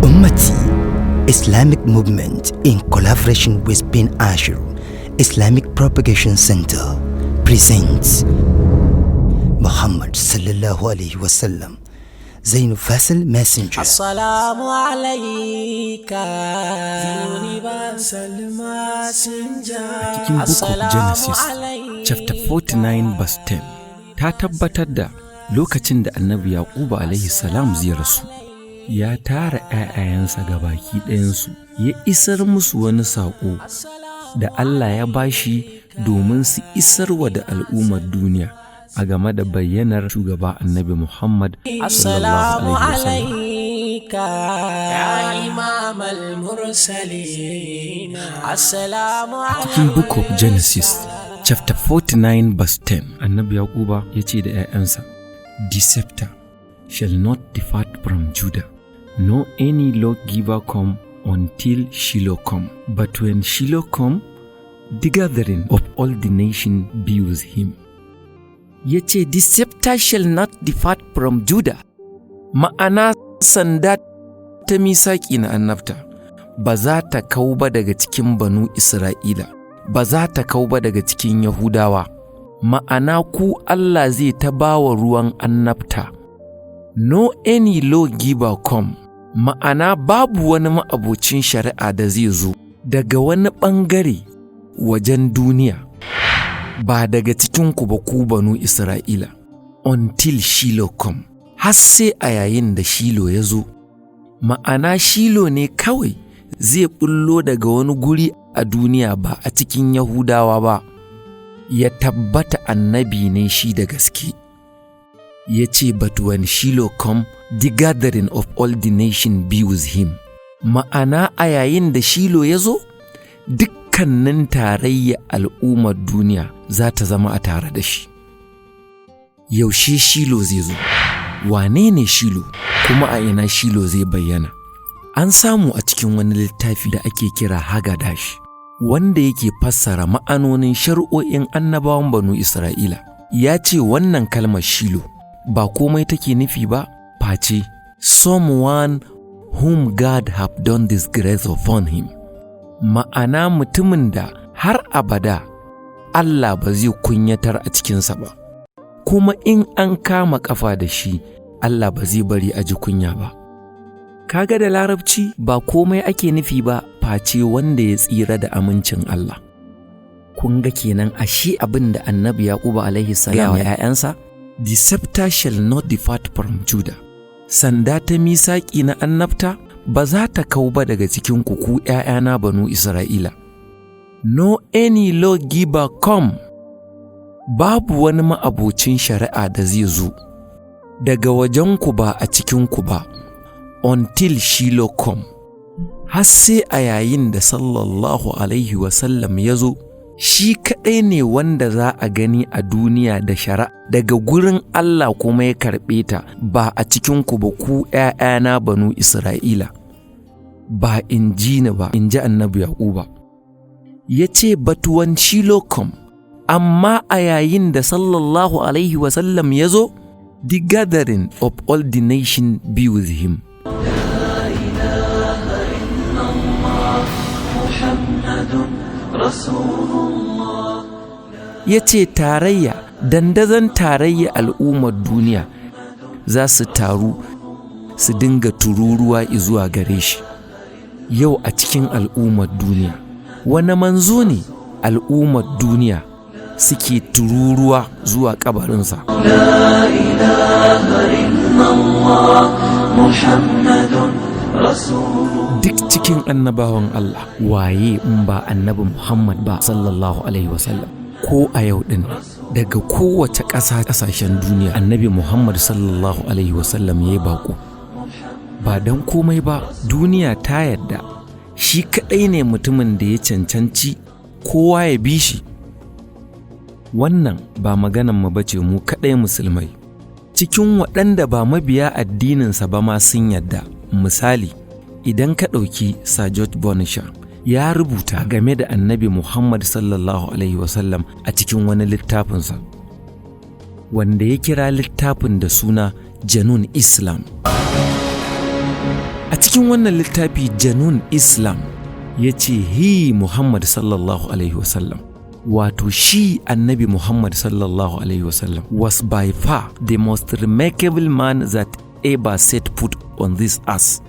Ummati Islamic Movement, in collaboration with Bin Ashur Islamic Propagation Center, presents Muhammad sallallahu alaihi wasallam, the Universal Messenger. Assalamu alaika, Universal Messenger. Cikin Book of Genesis, chapter 49 verse 10, ta tabbatar da lokacin da Annabi Yaqubu alaihi salam zai rasu, ya tara ‘ya'yayensa ga baki ɗayansu, ya isar musu wani saƙo da Allah ya bashi domin su isarwa da al'ummar duniya a game da bayyanar shugaba Annabi Muhammad sallallahu Assalamu alaihi wasallam. alaika, ya Imam al-Mursalin. Assalamu Cikin Book of Genesis, chapter 49 verse 10, Annabi Yaquba ya ce da ‘ya'yansa, "The scepter shall not depart from Judah, nor any lawgiver come until Shiloh come. But when Shiloh come, the gathering of all the nation be with him." Ya ce, "The scepter shall not depart from Judah." Ma'ana, sanda ta misaƙi na annabta ba za ta kau ba daga cikin Banu Isra'ila, ba za ta kau ba daga cikin Yahudawa. Ma'ana, ku Allah zai ta ba wa ruwan annabta. "Nor any lawgiver come," ma'ana babu wani ma'abocin shari'a da zai zo daga wani ɓangare wajen duniya, ba daga cikinku ba, ku Banu Isra'ila, "until Shiloh come," har sai a yayin da Shilo ya zo. Ma'ana, Shilo ne kawai zai bullo daga wani guri a duniya ba a cikin Yahudawa ba, ya tabbata annabi ne shi da gaske. Ya ce, "But when Shiloh come, the gathering of all the nation be with him." Ma'ana, a yayin da Shilo ya zo, dukkanin tarayya al'ummar duniya za ta zama a tare da shi. Yaushe Shilo zai zo? Wane ne Shilo? Kuma a ina Shilo zai bayyana? An samu a cikin wani littafi da ake kira Hagadash, wanda yake fassara ma'anonin shari'o'in annabawan Banu Isra'ila. Ya ce wannan kalmar Shilo ba komai take nufi ba face "someone whom God have done this grace upon him." Ma'ana, mutumin da har abada Allah ba zai kunyatar a cikinsa ba. Kuma in an kama ƙafa da shi, Allah ba zai bari a ji kunya ba. Kaga, da Larabci ba komai ake nufi ba face wanda ya tsira da amincin Allah. Kun ga kenan, ashe abin da Annabi Yaqubu alaihi salam ya ‘ya'yansa, "The scepter shall not depart from Judah." Sanda ta misaƙi na annabta ba za ta kau ba daga cikin ku, ku ‘ya'yana Banu Isra'ila. "Nor any lawgiver come." Babu wani ma'abocin shari'a da zai zo daga wajenku ba a cikinku ba, "until Shiloh come." Har sai a yayin da sallallahu alaihi wasallam ya zo, shi kaɗai ne wanda za a gani a duniya da shari'a daga gurin Allah kuma ya karɓe ta ba a cikinku ba, ku ‘ya'yana Banu Isra'ila. Ba in ji ni ba, in ji Annabi Yaquba. Ya ce, "But when Shiloh come," amma a yayin da sallallahu alaihi wasallam ya zo, "the gathering of all the nation be with him." إله إلا الله محمد رسول الله. Ya ce tarayya, dandazon tarayya al'ummar duniya za su taru su dinga tururuwa zuwa gare shi. Yau a cikin al'ummar duniya, wane manzo ne al'ummar duniya suke tururuwa zuwa kabarinsa? لا إله إلا الله محمد رسول Duk cikin annabawan Allah, waye in ba Annabi Muhammad ba sallallahu alaihi wasallam? Ko a yau din nan, daga kowace ƙasa, ƙasashen duniya, Annabi Muhammad sallallahu alaihi wasallam ya yi baƙo. Ba don komai ba, duniya ta yadda shi kaɗai ne mutumin da ya cancanci kowa ya bi shi. Wannan ba maganan mu bace mu kaɗai musulmai. Cikin waɗanda ba mabiya addininsa ba ma sun yadda. Misali, idan ka ɗauki Sir George Bernard, ya rubuta game da Annabi Muhammad sallallahu alaihi wasallam a cikin wani littafinsa wanda ya kira littafin da suna Genuine Islam. A cikin wannan littafi Janun Islam ya ce, "He Muhammad sallallahu alaihi wasallam," wato shi Annabi Muhammad sallallahu alaihi wasallam, "was by far the most remarkable man that ever set foot on this earth.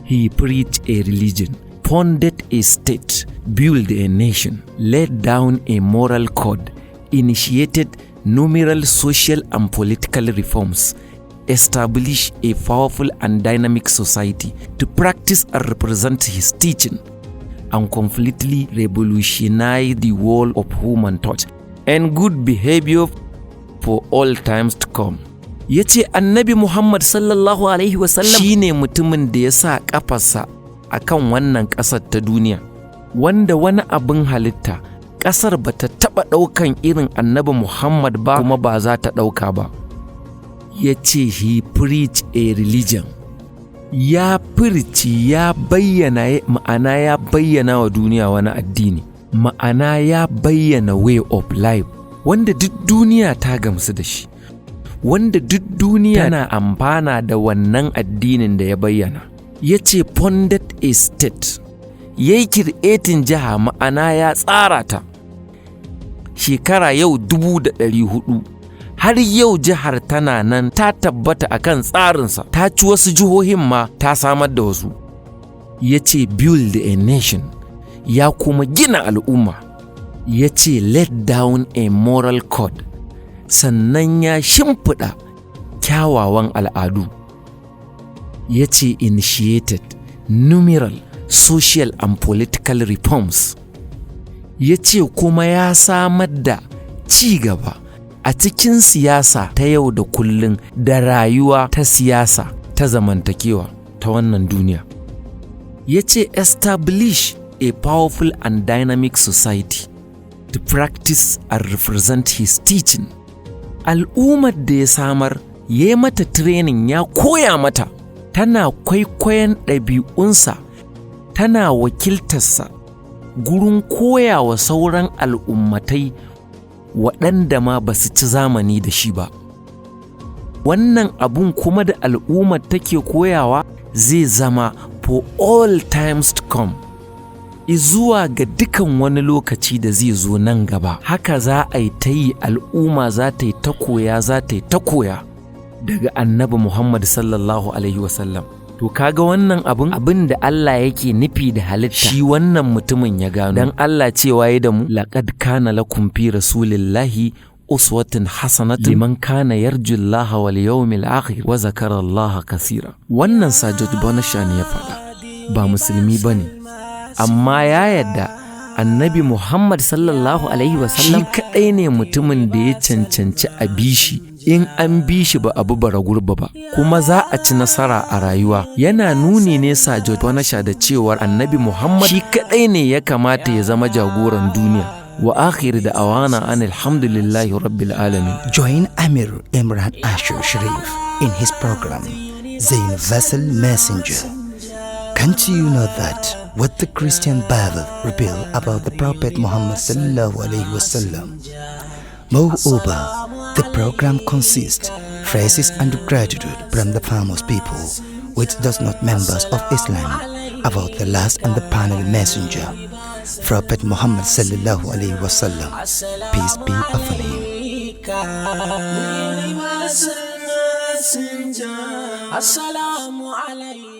He preached a religion, founded a state, built a nation, laid down a moral code, initiated numerous social and political reforms, established a powerful and dynamic society to practice and represent his teaching, and completely revolutionized the world of human thought and good behavior for all times to come." Ya ce Annabi Muhammad sallallahu alaihi wasallam shi ne mutumin da ya sa ƙafarsa a kan wannan ƙasar ta duniya, wanda wani abin halitta ƙasar ba ta taɓa ɗaukan irin Annabi Muhammad ba, kuma ba za ta ɗauka ba. Ya ce, "He preach a religion," ya furci, ya bayyana, ma'ana ya bayyana wa duniya wani addini, ma'ana ya bayyana way of life wanda duk duniya ta gamsu da shi, wanda duk duniya tana amfana da wannan addinin da ya bayyana. Ya ce, "founded a state," ya yi creating jiha, ma'ana ya tsara ta shekara yau 400,000, har yau jihar tana nan ta tabbata akan tsarinsa, ta ci wasu jihohin ma, ta samar da wasu. Ya ce, "build a nation," ya kuma gina al'umma. Ya ce, "laid down a moral code," sannan ya shimfiɗa kyawawan al'adu. Ya ce, "initiated numeral social and political reforms," ya ce kuma ya samar da ci gaba a cikin siyasa ta yau da kullun da rayuwa ta siyasa ta zamantakewa ta wannan duniya. Ya ce, "establish a powerful and dynamic society to practice and represent his teaching." Al'ummar da ya samar, ya yi mata training, ya koya mata, tana kwaikwayon ɗabi'unsa, tana wakiltarsa gurin koya wa sauran al'ummatai waɗanda ma ba su ci zamani da shi ba. Wannan abun kuma da al'ummar take koyawa zai zama for all times to come, zuwa ga dukan wani lokaci da zai zo nan gaba. Haka za a yi ta yi, al'umma za ta yi ta koya, za ta yi ta koya daga Annabi Muhammad sallallahu alaihi wasallam. To kaga wannan abin da Allah yake nufi da halitta, shi wannan mutumin ya gano. Dan Allah cewa ya da mu, "Laqad kana lakum fi rasulillahi uswatun hasanatun liman kana yarju Allah wal yawmil akhir wa zakara Allah kasira." Wannan Sir George Bernard ne ya faɗa, ba musulmi bane, amma ya yarda Annabi Muhammad sallallahu alaihi wasallam shi kaɗai ne mutumin da ya cancanci a bi shi. In an bi shi, ba abu bara gurba ba, kuma za a ci nasara a rayuwa. Yana nuni ne Sir George Bernard da cewar Annabi Muhammad shi kaɗai ne ya kamata ya zama jagoran duniya. Wa akhir da awana an alhamdulillahi rabbil alamin. Join Amir Imran Ashur Sharif in his program, The Universal Messenger. Can't you know that what the Christian Bible revealed about the Prophet Muhammad sallallahu alaihi wasallam? Moreover, the program consists phrases and gratitude from the famous people, which does not members of Islam, about the last and the final messenger, Prophet Muhammad sallallahu alaihi wasallam. Peace be upon him. Messenger. Assalamu alaikum.